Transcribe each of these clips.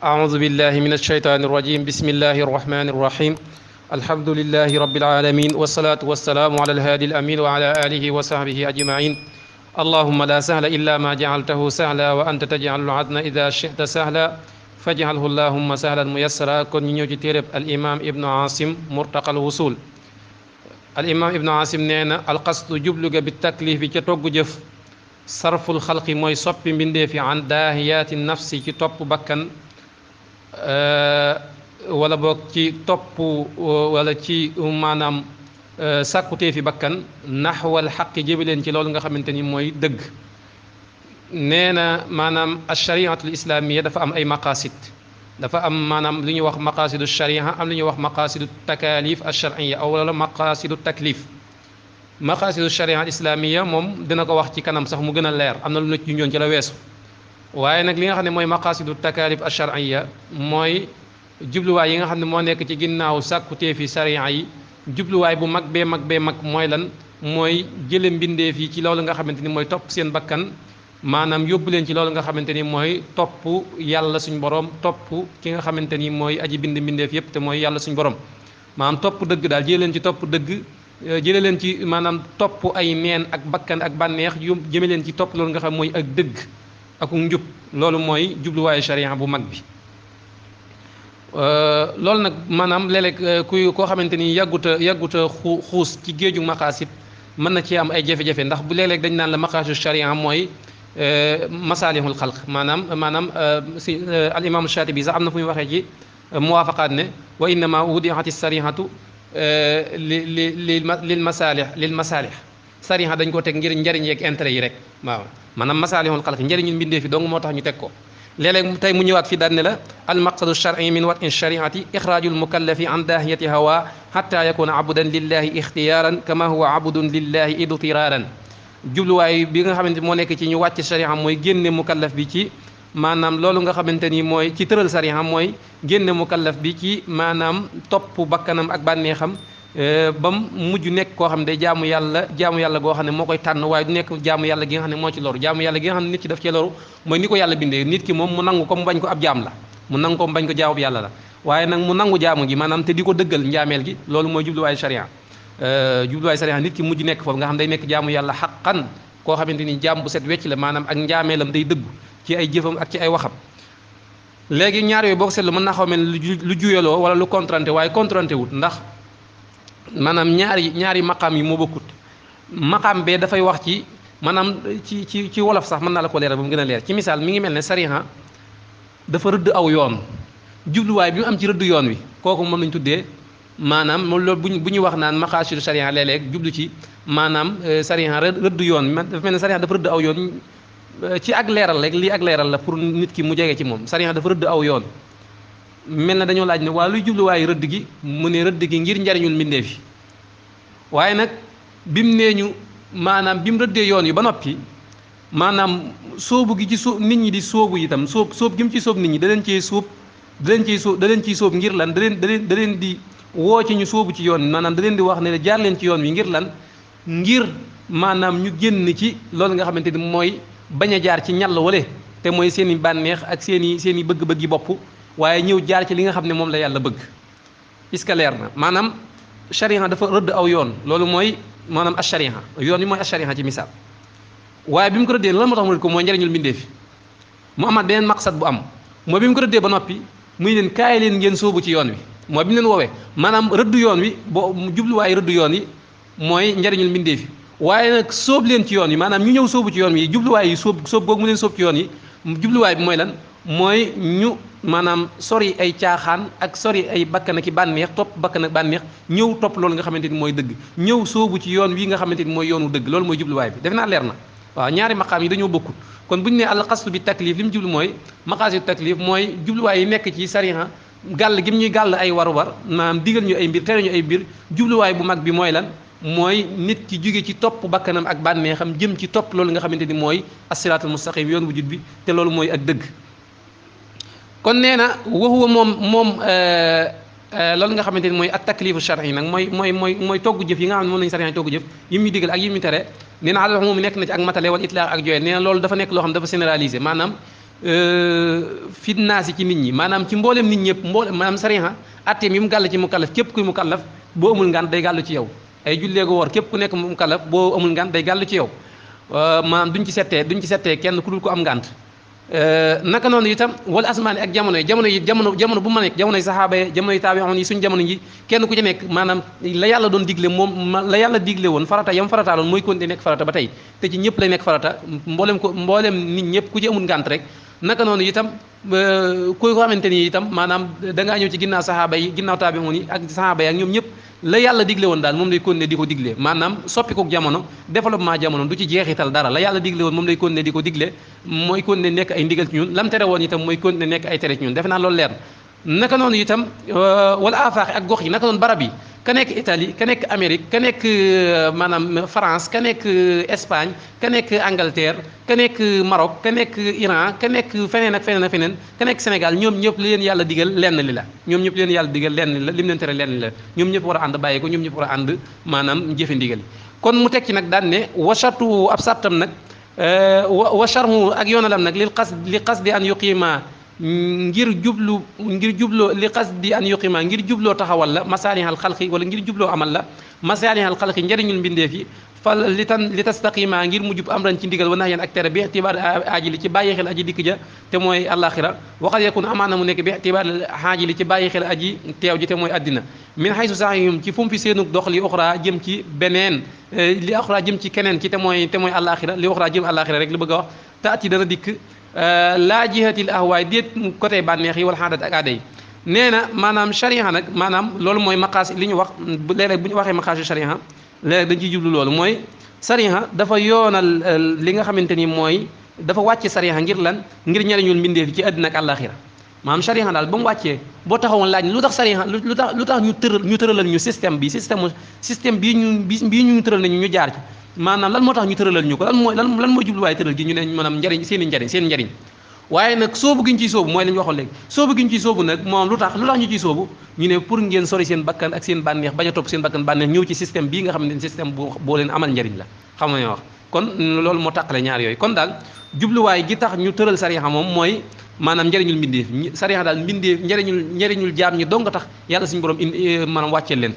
أعوذ بالله من الشيطان الرجيم بسم الله الرحمن الرحيم الحمد لله رب العالمين والصلاة والسلام على الهادي الأمين وعلى آله وصحبه أجمعين اللهم لا سهل إلا ما جعلته سهلا وأنت تجعل العدن إذا شئت سهلا فاجعله اللهم سهلا ميسرا كن نيوتي تيرب الإمام ابن عاصم مرتقى الوصول الإمام ابن عاصم نينا القصد جبلغ بالتكليف كتوغ جف صرف الخلق موي صوبي مبندي عن داهيات النفس كي توب بكن wala boog ci topp wala ci maanaam sàkkutee fi bakkan naxwal xaqi jëbi leen ci loolu nga xamante ni mooy dëgg nee na maanaam alchariatul islamia dafa am ay maqasid dafa am maanaam lu ñuy wax maqasidu charia am lu ñuy wax maqasidu takalif alcharia aw wala maqasidu taklif maqasidu charia al islamia moom dina ko wax ci kanam sax mu gën a leer am na lu nekk ñu ñoon ci la weesu waaye nag li nga xam ne mooy maqasidu takalif alcharia mooy jubluwaay yi nga xam ne moo nekk ci ginnaaw sàkkutee fi sariya yi jubluwaay bu mag bee mag mooy lan mooy jële mbindeef yi ci loolu nga xamante ni mooy topp seen bakkan maanaam yóbbu leen ci loolu nga xamante ni mooy topp yàlla suñ borom topp ki nga xamante ni mooy aji bind mbindeef yépp te mooy yàlla suñ borom maanaam topp dëgg daal jële leen ci topp dëgg jële leen ci maanaam topp ay neen ak bakkan ak bànneex yu jëme leen ci topp loolu nga xam mooy ak dëgg ak njub loolu mooy jubluwaayu sharia bu mag bi loolu nag maanaam léeg-léeg kuy koo xamante ni yàgguta xuus ci géeju maqaasid mën na ci am ay jafe-jafe ndax bu léeg-léeg dañ naan la maqaasidu sharia mooy masaalihul xalq maanaam si al imam Shaatibi sax am na fu ñu waxee ci muwaafaqaat ne wa innama wudiati sarihatu lil masaalih sariha dañ ko teg ngir njëriñ yeeg intérêt yi rek waaw maanaam masaalihul xalq njëriñul mbindee fi donc moo tax ñu teg ko léeg-léeg tey mu ñëwaat fi daan ne la al maqsadu shar'i min wat in shariati ixraajul mukallafi an daahiyati hawa xatta yakuna abudan lillahi ixtiyaaran kama huwa abudun lillahi idtiraaran jubluwaay bi nga xamante moo nekk ci ñu wàcc sharia mooy génne mukallaf bi ci maanaam loolu nga xamante ni mooy ci tëral sharia mooy génne mukallaf bi ci maanaam topp bakkanam ak bànneexam bam mujj nekk koo xam ne day jaamu yàlla goo xam ne moo koy tànn waaye du nekk jaamu yàlla gi nga xam ne moo ci loru jaamu yàlla gi nga xam ne nit ki daf cee loru mooy ni ko yàlla bindee nit ki moom mu nangu ko mu bañ ko ab jaam la mu nangu ko mu bañ ko jaamu yàlla la waaye nag mu nangu jaamu gi maanaam te di ko dëggal njaameel gi loolu mooy jubluwaayu sharia nit ki mujj nekk foofu nga xam day nekk jaamu yàlla xaqan koo xamante ni jaam bu set wecc la maanaam ak njaameelam day dëggu ci ay jëfam ak ci ay waxam léegi ñaar yooyu boo ko seetlu mën naa xaw mel lu juyaloo wala lu contranté waaye contranté wut ndax maanaam ñaari maqaam yi moo bokkut maqaam bee dafay wax ci maanaam ci wolof sax mën naa la ko leeral ba mu gën a leer ci misaal mi ngi mel ne sariha dafa rëdd aw yoon jubluwaay bi mu am ci rëdd yoon wi kooku moom lañ tuddee maanaam moom loolu bu ñuy wax naan maqaasidu sariha léeg-léeg jublu ci maanaam sariha rëdd yoon dafa mel ne sariha dafa rëdd aw yoon ci ak leeral rek lii ak leeral la pour nit ki mu jege ci moom sariha dafa rëdd aw yoon mel na dañoo laaj ne waa luy jubluwaayu rëdd gi mu ne rëdd gi ngir njariñul mbindeef yi waaye nag bimu nee ñu maanaam bi mu rëddee yoon yi ba noppi maanaam sóobu gi ci nit ñi di sóobu itam sóob gi mu ci sóob nit ñi da leen ciy sóob ngir lan da leen di woo ci ñu sóobu ci yoon maanaam da leen di wax ne jaar leen ci yoon wi ngir lan ngir maanaam ñu génn ci loolu nga xamante ni mooy bañ a jaar ci ñàll wale te mooy seen i bànneex ak seen i bëgg-bëggi bopp waaye ñëw jaar ci li nga xam ne moom la yàlla bëgg est-ce que leer na maanaam sharia dafa rëdd aw yoon loolu mooy maanaam ash-sharia yoon bi mooy ash-sharia ci misaal waaye bi mu ko rëddee lan moo tax mu rëdd ko mooy njëriñul mbindee fi mu amaat beneen maqsad bu am mooy bi mu ko rëddee ba noppi muy leen kaay leen ngeen sóobu ci yoon wi mooy bi mu leen woowee maanaam rëdd yoon wi boo jubluwaay rëdd yoon wi mooy njëriñul mbindee fi waaye nag sóob leen ci yoon wi maanaam ñu ñëw sóobu ci yoon wi jubluwaay yi sóob googu mu leen sóob ci yoon yi jubluwaay bi mooy lan mooy ñu maanaam sori ay caaxaan ak sori ay bakkan ak bànneex topp bakkan ak bànneex ñëw topp loolu nga xamante ni mooy dëgg ñëw sóobu ci yoon wi nga xamante ni mooy yoonu dëgg loolu mooy jubluwaay bi defe naa leer na waaw ñaari maqaam yi dañoo bokkul kon bu ñu nee al qasdu bi taklif li mu jublu mooy maqaasidu taklif mooy jubluwaay yi nekk ci sariha gàll gi mu ñuy gàll ay waruwar maanaam digal ñu ay mbir tere ñu ay mbir jubluwaay bu mag bi mooy lan mooy nit ki jóge ci topp bakkanam ak bànneexam jëm ci topp loolu nga xamante ni mooy as-siraatul mustaqim yoon bu jub bi te loolu mooy ak dëgg kon nee na waxuwa moom loolu nga xamante ni mooy at taklifu shar'i nag mooy togg jëf yi nga xam ne moom lañu sariya togg jëf yi muy digal ak yi muy tere nee na alal moom nekk na ci ak matale wala itlaax ak jooyal nee na loolu dafa nekk loo xam dafa généralisé maanaam fi naasi ci nit ñi maanaam ci mboolem nit ñëpp mboolem maanaam sariha atteem yi mu gàll ci mu kallaf képp kuy mu kallaf boo amul ngant day gàllu ci yow ay jullee ko woor képp ku nekk mu kallaf boo amul ngant day gàllu ci yow maanaam duñ ci settee kenn ku dul ko am ngant naka noonu itam wala asmaani ak jamono bu ma nekk jamono yi saxaaba yi jamono yi taabi'oon yi suñ jamono ji kenn ku ci nekk maanaam la yàlla doon digle moom la yàlla digle woon farata yam farataaloon mooy continuer nekk farata ba tey te ci ñëpp lay nekk farata mboolem nit ñëpp ku ci amul ngànt rek naka noonu itam ku ko xamante ni itam maanaam da ngaa ñëw ci ginnaaw saxaaba yi ginnaaw taabi'oon yi ak saxaaba yi ak ñoom ñëpp la yàlla digle woon daal moom lay continuer di ko digle maanaam soppikook jamono développement jamono du ci jeexital dara la yàlla digle woon moom lay continuer di ko digle mooy continuer nekk ay ndigal ci ñun lam tere woon itam mooy continuer nekk ay tere ci ñun defe naa loolu leer naka noonu itam wala afaaxi ak gox yi naka noonu barab yi ka nekk Italie ka nekk Amérique ka nekk maanaam France ka nekk Espagne ka nekk Angleterre ka nekk Maroc ka nekk Iran ka nekk feneen ak feneen ak feneen ka nekk Sénégal ñoom ñëpp li leen yàlla digal lenn li la ñoom ñëpp li leen yàlla digal lenn li la lim leen tere lenn li la ñoom ñëpp war a ànd bàyyi ko ñoom ñëpp war a ànd maanaam jëfe ndigal kon mu teg ci nag daan ne wa shartu ab sartam nag wa sharhu ak yoonalam nag li qasdi an yuqima ngir jubloo li qasdi an yuqima ngir jubloo taxawal la masaalihal xalqi wala ngir jubloo amal la masaalihal xalqi njëriñul mbindeef yi fal li tastaqima ngir mu jub amran ci ndigal wa nahyan ak tere bi itibaar aajili ci bàyyi xel aji dikk ja te mooy àllaaxira waxat yakun amaana mu nekk bi itibaar aajili ci bàyyi xel aji teew ji te mooy addina min xaysu saxihum ci fu mu fi seenug dox li oxra jëm ci beneen li oxra jëm ci keneen ci te mooy àllaaxira li oxra jëm àllaaxira rek li bëgg a wax taati dana dikk laa jihatil ahwaay déet côté bànneex yi wala xaadat ak aada yi nee na maanaam sharia nag maanaam loolu mooy maqaas li ñu wax léeg-léeg bu ñu waxee maqaasu sharia léeg dañ ciy jublu loolu mooy sharia dafa yoonal li nga xamante ni mooy dafa wàcce sharia ngir lan ngir ñariñul mbindeef ci àddina ak àllaaxira maanaam sharia daal ba mu wàccee boo taxawoon laaj lu tax sharia lu tax ñu tëralal ñu système bii ñu tëral nañu ñu jaar ci maanaam lan moo tax ñu tëralal ñu ko lan mooy jubluwaay tëral gi ñu ne maanaam seen njariñ waaye nag soobu gi ñu ciy soobu mooy li ñu waxoon léegi soobu gi ñu ciy soobu nag moom lu tax ñu ciy soobu ñu ne pour ngeen sori seen bakkan ak seen bànneex bañ a topp seen bakkan bànneex ñëw ci système bii nga xam ne système boo leen amal njariñ la xam nga wax kon loolu moo tàqale ñaar yooyu kon daal jubluwaay gi tax ñu tëral sariya moom mooy maanaam njariñul mbindeef sariya daal mbindeef njariñul jaam ñi dong nga tax yàlla suñu borom maanaam wàcceel leen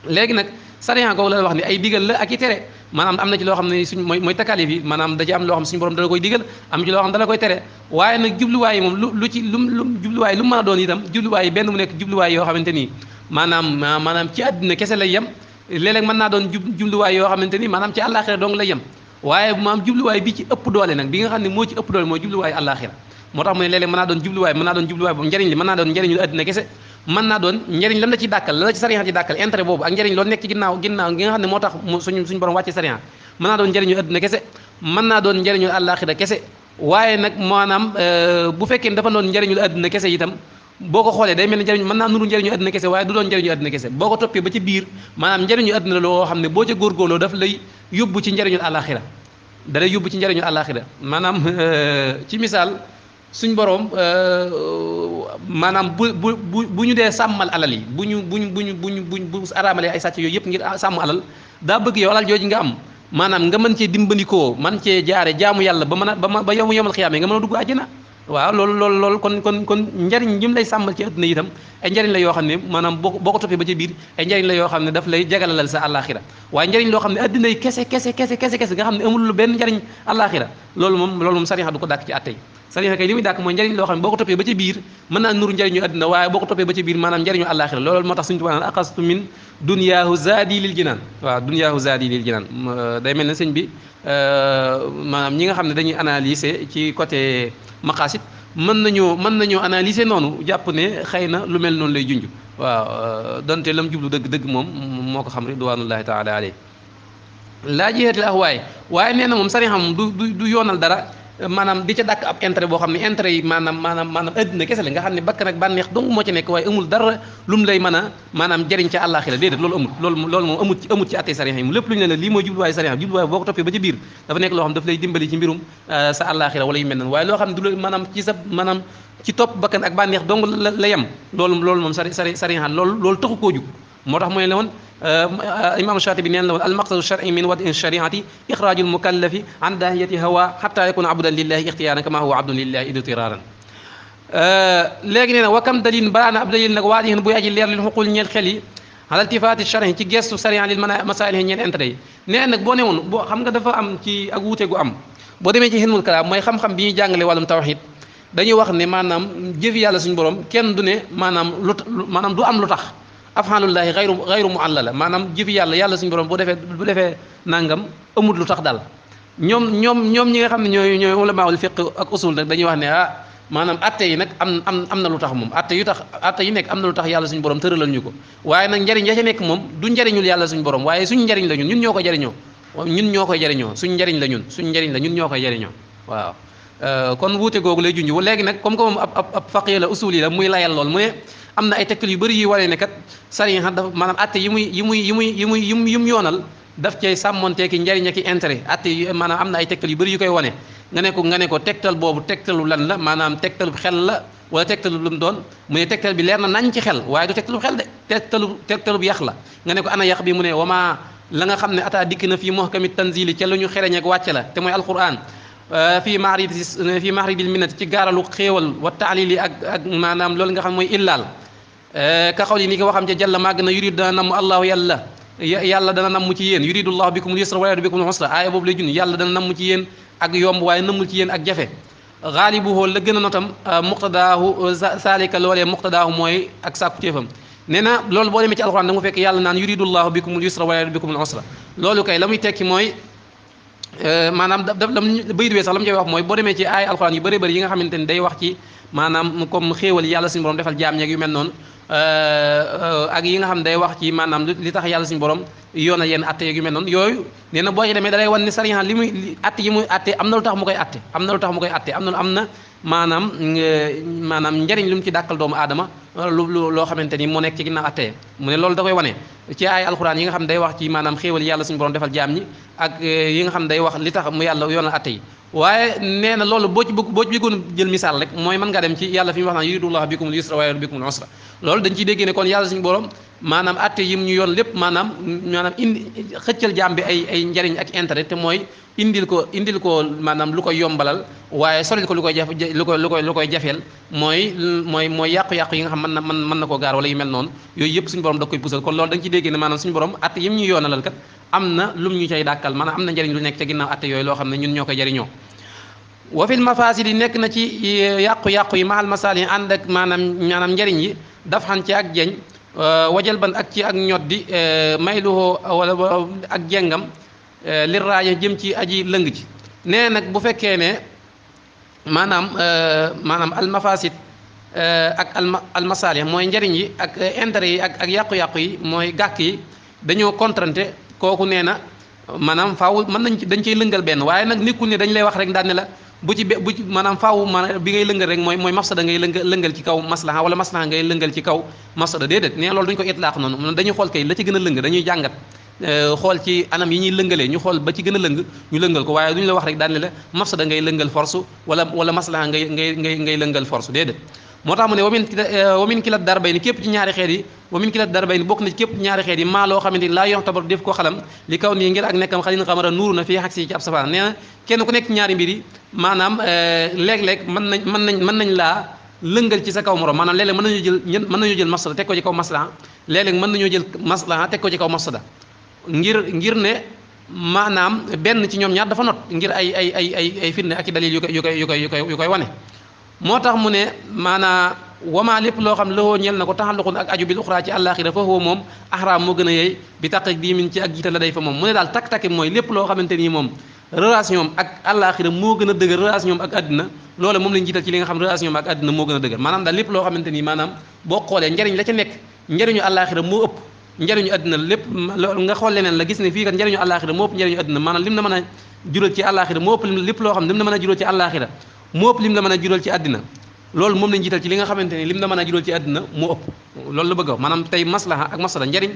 léegi nag sariya googu la wax ni ay digal la ak i tere maanaam am na ci loo xam ne mooy takalif yi maanaam da ci am loo xam suñu borom dala koy digal am ci loo xam dala koy tere waaye nag jubluwaay yi moom lu jubluwaay lu mu mën a doon itam jubluwaay yi benn mu nekk jubluwaay yoo xamante ni maanaam ci àddina kese lay yem léeg-léeg mën naa doon jubluwaay yoo xamante ni maanaam ci àllaaxira dong lay yem waaye maanaam jubluwaay bi ci ëpp doole nag bi nga xam ne moo ci ëpp doole mooy jubluwaay àllaaxira moo tax mu ne léeg-léeg mën naa doon jubluwaay boobu njariñ li mën naa doon njariñul àddina kese mën naa doon njëriñ lan la ci dàkkal lan la ci sariya ci dàkkal intérêt boobu ak njëriñ loolu nekk ci ginnaaw gi nga xam ne moo tax suñu borom wàcce sariya mën naa doon njëriñu àddina kese mën naa doon njëriñu àllaaxira kese waaye nag maanaam bu fekkee dafa doon njëriñul àddina kese itam boo ko xoolee day mel ni njëriñ mën naa nuru njëriñu àddina kese waaye du doon njëriñu àddina kese boo ko toppee ba ci biir maanaam njëriñu àddina la loo xam ne boo ca góorgóorloo daf lay yóbbu ci njëriñul àllaaxira da lay yóbbu ci njëriñul àllaaxira maanaam ci misaal suñ borom maanaam bu ñu dee sàmmal alal yi bu araamalee ay sàcc yooyu yëpp ngir sàmm alal daa bëgg yow alal jooju nga am maanaam nga mën cee dimbandikoo man cee jaare jaamu yàlla ba yomal xiyaame nga mën a dugg àjjana waaw loolu kon njariñ jim lay sàmmal ci adduna itam ay njariñ la yoo xam ne maanaam boo ko toppee ba ci biir ay njariñ la yoo xam ne daf lay jagalalal sa àllaaxira waaye njariñ loo xam ne adduna yi kese nga xam ne amul lu benn njariñ àllaaxira loolu moom sariya du ko dàkk ci attey sariya kay li muy dàkk mooy njariñ loo xam ne boo ko toppee ba ci biir mën naa nuru njariñu adduna waaye boo ko toppee ba ci biir maanaam njariñu àllaaxira loolu moo tax suñu tubaab naan aqastu min dunyaahu zaadi lil jinaan waaw dunyaahu zaadi lil jinaan day mel ne sëñ bi maanaam ñi nga xam ne dañuy analyser ci côté maqaasid mën nañoo analyser noonu jàpp ne xëy na lu mel noonu lay junj waaw donte lam jublu dëgg moom moo ko xam ridwanullahi taala alayhi laa jihatil ahwaay waaye nee na moom sariya moom du yoonal dara maanaam di ca dàkk ab intérêt boo xam ne intérêt yi maanaam addina kese la nga xam ne bakkan ak bànneex dong moo ci nekk waaye amul dara lu mu lay mën a maanaam jëriñ ca àllaaxira déedéet loolu moom amut ci attey sariya yi mu lépp lu ñu ne la lii mooy jubluwaay sariya jubluwaay boo ko toppee ba ci biir dafa nekk loo xam daf lay dimbali ci mbirum sa àllaaxira wala yu mel noonu waaye loo xam ne du la maanaam ci topp bakkan ak bànneex dong la yem loolu moom sariya loolu taxu koo jug moo tax mooy la woon imam Shatibi neen la woon al maqsadu shar'i min wad in shariati ixraaju lmukallafi an daahiyati hawa xatta yakuna abdan lillahi ixtiyaaran kama huwa abdun lillahi idtiraaran léegi nee na wakam dalil baraana ab dalil nag waa di buy aji leer lil xuqul ñeel xel yi ala iltifaati shar'i ci gestu sariya lil masaa'il ñeel intérêt yi nee nag boo ne woon boo xam nga dafa am ci ak wuute gu am boo demee ci xilmul kalaam mooy xam-xam bi ñuy jàngale wàllum tawhid dañuy wax ne maanaam jëfi yàlla suñu borom kenn du ne maanaam maanaam du am lu tax afaalullahi xayru muallala maanaam jëfi yàlla suñu borom bu defee nangam amul lu tax daal ñoom ñi nga xam ne ñooy ulamaul fiqh ak usul nag dañuy wax ne maanaam atte yi nag am na lu tax moom atte yi nekk am na lu tax yàlla suñu borom tëralal ñu ko waaye nag njariñ ya ca nekk moom du njariñul yàlla suñu borom waaye suñ njariñ la ñun ñoo koy jariñoo suñ njariñ la ñun ñoo koy jariñoo waaw kon wuute googu lay junj léegi nag comme que moom ab faqih la usul yi la muy layal lool mu ne am na ay tegtal yu bëri yuy wane ne kat sariya dafa maanaam atte yi mu yoonal daf cay sàmmonteeki njariñ ak intérêt atte yi maanaam am na ay tegtal yu bëri yu koy wane nga ne ko tegtal boobu tegtalu lan la maanaam tegtalu xel la wala tegtalu lu mu doon mu ne tegtal bi leer na nañ ci xel waaye du tegtalu xel de tegtalu bi yax la nga ne ko ana yax bi mu ne wama la nga xam ne ataa dikk na fii muhkami tanzili ca lu ñu xereñ ak wàcce la te mooy alquran fii mahribil minnati ci gaaralu xéewal wa taalili ak maanaam loolu nga xam mooy illaal ka xaw li ni ko waxam ca jàlla màgg na yurid dana namm allahu yàlla dana namm ci yéen yuridullahu bikumul yusra wa yuridu bikumul usra aaya boobu lay junni yàlla dana namm ci yéen ak yomb waaye nammul ci yéen ak jafe xaalibuhu la gën a notam muqtadaahu saalika loolee muqtadaahu mooy ak sàkku téefam nee na loolu boo demee ci alxuraan da nga fekk yàlla naan yuridullahu bikumul yusra wa yuridu bikumul usra loolu kay la muy tekki mooy maanaam bayit wee sax la mu cay wax mooy boo demee ci ay alxuraan yu bëri bëri yi nga xamante ni day wax ci maanaam comme xéewal yàlla suñu borom defal jaam ñeeg yu mel noonu ak yi nga xam day wax ci maanaam li tax yàlla suñu borom yoona yenn atte yeeg yu mel noonu yooyu nee na boo ci demee da lay wan ni sariya li muy atte yi muy atte am na lu tax mu koy atte am na maanaam njariñ lu mu ci dàkkal doomu aadama loo xamante ni moo nekk ci ginnaaw atte mu ne loolu da koy wane ci ay alxuraan yi nga xam day wax ci maanaam xéewal yàlla suñu borom defal jaam ñi ak yi nga xam day wax li tax mu yàlla yoonal atte yi waaye nee na loolu boo ci bëggoon jël misaal rek mooy mën ngaa dem ci yàlla fi mu wax naan yuridullahu bikumul yusra wa yuridu bikumul usra loolu dañ ciy déggee ne kon yàlla suñu borom maanaam atte yim ñu yoon lépp maanaam indi xëccal jaam bi ay njariñ ak intérêt te mooy indil ko maanaam lu koy yombalal waaye soril ko lu koy jafeel mooy yàqu-yàqu yi nga xam mën na koo gaar wala yu mel noonu yooyu yëpp suñu borom da koy pusal kon loolu dañ ciy déggee ne maanaam suñu borom atte yim ñu yoonalal kat am na lum ñu cay dàkkal maanaam am na njariñ lu nekk ca ginnaaw atte yooyu loo xam ne ñun ñoo koy jariñoo wa fil mafasidi nekk na ci yàqu-yàqu yi mahal masali ànd ak maanaam njariñ yi daf xan ci ak jeñ wajal ban ak ci ak ñoddi mayluhoo wala ak jengam lir raaja jëm ci aji lëng ji nee nag bu fekkee ne maanaam al mafasid ak al masalih mooy njariñ yi ak intérêt yi ak yàqu-yàqu yi mooy gàkk yi dañoo contrante kooku nee na maanaam faaw dañ ciy lëngal benn waaye nag nekkul ne dañ lay wax rek daan ne la bu ci maanaam faaw maanaam bi ngay lëngal rek mooy mafsada ngay lëngal ci kaw maslaha wala maslaha ngay lëngal ci kaw mafsada déedéet nee loolu duñ ko itlaaq noonu dañuy xool kay la ci gën a lëng dañuy jàngat xool ci anam yi ñuy lëngalee ñu xool ba ci gën a lëng ñu lëngal ko waaye duñu la wax rek daan ne la mafsada ngay lëngal force wala maslaha ngay lëngal force déedéet moo tax mu ne wamin kilat darbay ni képp ci ñaari xeet yi wamin kilat darbay ni bokk na ci képp ci ñaari xeet yi maa loo xamante ni laa yox tabar def ko xalam li kaw nii ngir ak nekkam xalin xamara nuuru na fii xag si ci ab safaan nee na kenn ku nekk ci ñaari mbir yi maanaam léeg-léeg mën nañ laa lëngal ci sa kaw morom maanaam léeg-léeg mën nañoo jël masada teg ko ci kaw maslaha léeg-léeg mën nañoo jël maslaha teg ko ci kaw masada ngir ne maanaam benn ci ñoom ñaar dafa not ngir ay firnde ak i dalil yu koy wane moo tax mu ne maanaa wamaa lépp loo xam lowoo ñel na ko taxalluqun ak aju bil uxra ci àllaaxira fa huwa moom ahraam moo gën a yey bi taq di min ci ak jiital la day fa moom mu ne daal takk-takki mooy lépp loo xamante nii moom relation ak àllaaxira moo gën a dëgër relation ak àddina loolu moom lañ jiital ci li nga xam relation ak àddina moo gën a dëgër maanaam daal lépp loo xamante nii maanaam boo xoolee njariñ la ca nekk njariñu àllaaxira moo ëpp njariñu àddina lépp nga xool leneen la gis ne fii kat njariñu àllaaxira moo ëpp njariñu àddina maanaam lim na mën a jural ci àllaaxira moo ëpp lépp loo xam lim na mën a jural ci àllaaxira moo ëpp lim la mën a jural ci àddina loolu moom lañ jiital ci li nga xamante ni lim la mën a jural ci àddina moo ëpp loolu la bëgg a wax maanaam tey maslaha ak masala njariñ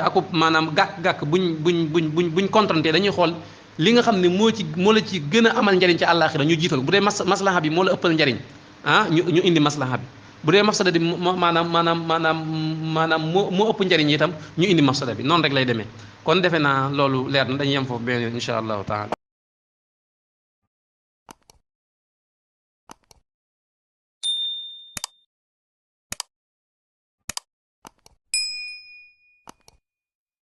akub maanaam gàkk-gàkk buñ contrante dañuy xool li nga xam ne moo la ci gën a amal njariñ ci àllaaxira ñu jiital bu dee maslaha bi moo la ëppal njariñ ñu indi maslaha bi bu dee mafsada bi maanaam moo ëpp njëriñ itam ñu indi mafsada bi noonu rek lay demee kon defe naa loolu leer na dañuy yem foofu beneen incha allahu taala